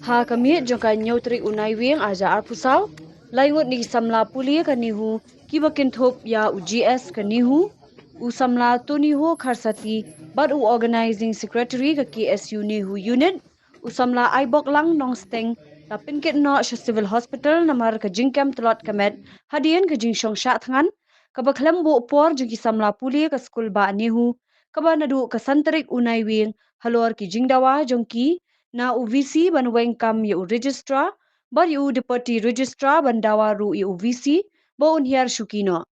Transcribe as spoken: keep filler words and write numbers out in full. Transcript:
Ha ka miet jong ka hynñiew tarik u Naiwieng ar hajar arphew saw, lai ngut na ki samla pule ka NEHU kiba kynthup ïa u G S ka NEHU, u samla Toniho Kharsati bad u Organising Secretary ka K S U NEHU Unit, u samla Aiboklang Nongsteng, la pynkit noh sha Civil Hospital namar ka jingkem tlot ka met hadien ka jingshong shah thngan kaba khlem buh por jong ki samla pule ka skul bah NEHU, kaba naduh ka san tarik u Naiwieng halor ki jingdawa jong ki na u V C ban weng kam ïa u Registrar bad ïa u Deputy Registrar ban dawa ruh ïa u V C ba un hiar shuki noh.